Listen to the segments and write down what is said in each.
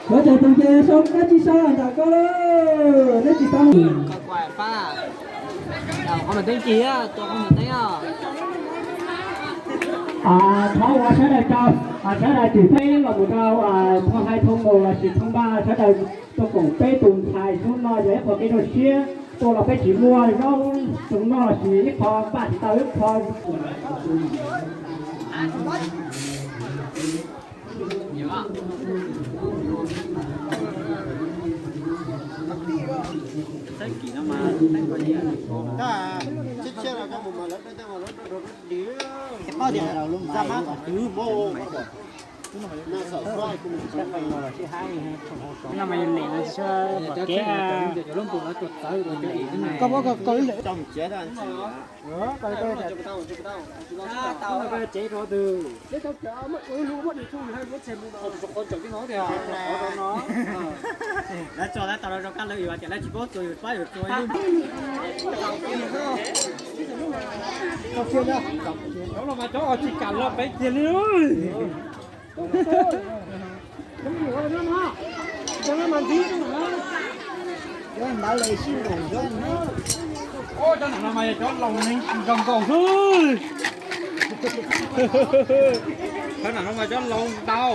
Kuv cov tus ces sau kab tsis sau nram ko lawm, neb tsis tau. Qhov teeb ci, tua qhov teeb. Thov ua sawv daws tso, sawv daws twm peb los mus rau thoo hai thoo mus lossis thoo npa, sawv daws tuaj koom peb tus ntxhais hnub no yog ib qho kev zoo siab, tuaj los peb tsis muaj zaub zoo noj lossis ib qho npaj tsis tau ib qho. Lawv tso lawv tau rau kab lawv yus tias lawv tsis paub txuas yus pab yus txuas. Cov los mas cov tsis kam los pem kiag li. Cov ntawd los sib nkaum zoo. Cov no mas yog cov laus neeg nkaus nkaus xwb. Cov no mas cov laus ntau.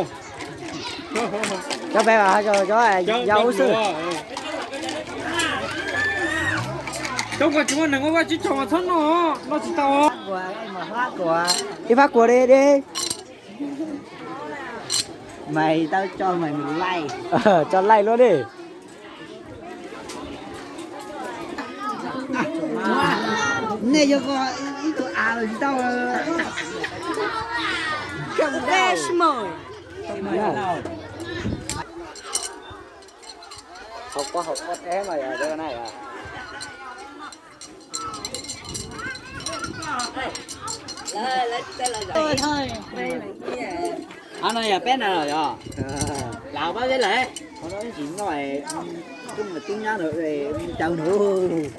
Cov peb cov yau xwb. Cov ko tsis muaj neeg ua vaj tsib caug mas txhob noj, noj tsis tau. Ib fab kuas li di. Mày tao cho mày một like. Cho like luôn đi. Này cho con ít tuổi à rồi tao. Fresh mời. Học có học có thế mà giờ tao này à. Qhov no yog peb na los yog? Lam pab peb lawm. Qhov no tsis noj, tub nyab caw nws.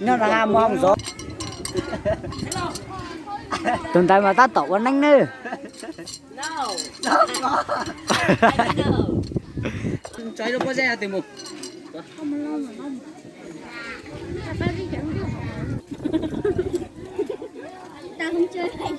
Nyob rau ha mom zov. Tus ntawd mas tab tom ua neeb nawb. Tso ib lub pob zeb mus. Tao không chơi này.